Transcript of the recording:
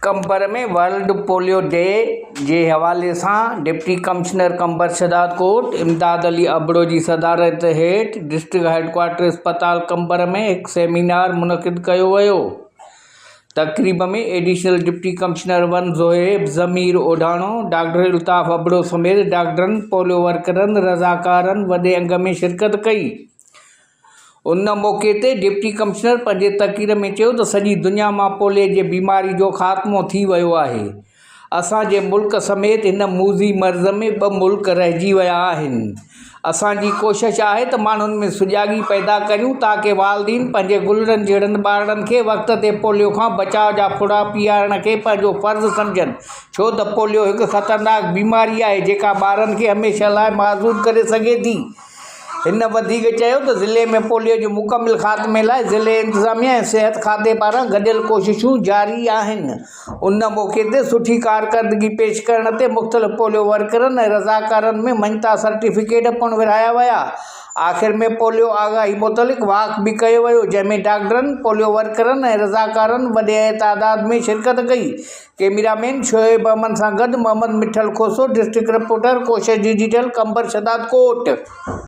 Qambar ۾ world polio D جي حوالي سان ڊپٽي ڪمشنر قمبر شهدادڪوٽ امداد علي ابڙو جي صدارت هيٺ ڊسٽرڪٽ هيڊڪوارٽر اسپتال قمبر ۾ هڪ سيمينار منعقد ڪيو ويو. تقريب ۾ additional deputy commissioner one Zohaib Zamir Odhano, doctor Altaf Abro سميت ڊاڪٽرن، پوليو ورڪرن، رضاڪارن وڏي انگ ۾ شرڪت ڪئي. ان موقعي تي ڊپٽي ڪمشنر پنهنجي تقرير ۾ چيو ته سڄي دنيا مان پوليي جي بيماري جو خاتمو ٿي ويو آهي، اسان جي ملڪ سميت هن موذي مرض ۾ ٻه ملڪ رهجي ويا آهن، اسان جي ڪوشش آهي ته ماڻهن ۾ سجاڳي پيدا ڪريون تاڪه والدين پنهنجي گلڙن جهڙن ٻارڙن کي وقت تي پوليو کان بچاء جا ڦڙا پيارڻ کي پنهنجو فرض سمجهن ڇو ته پوليو هڪ خطرناڪ بيماري آهي جيڪا ٻارن کي هميشه لاء معذور ڪري سگهي ٿي. هن وڌيڪ چيو ته ضلعي ۾ پوليو جي مڪمل خاتمي لاء ضلعي انتظاميا ۽ صحت کاتي پاران گڏيل ڪوششون جاري آهن. ان موقعي تي سٺي ڪارڪردگي پيش ڪرڻ تي مختلف پوليو ورڪرن ۽ رضاڪارن ۾ مڃتا سرٽيفڪيٽ پڻ ورهايا ويا. آخر ۾ پوليو آگاهي متعلق واڪ به ڪيو ويو جنهن ۾ ڊاڪٽرن، پوليو ورڪرن ۽ رضاڪارن وڏي تعداد ۾ شرڪت ڪئي. ڪئميرا مين شعيب احمد سان گڏ Muhammad Mithal Khoso, district reporter, Koshish digital, Qambar Shahdadkot.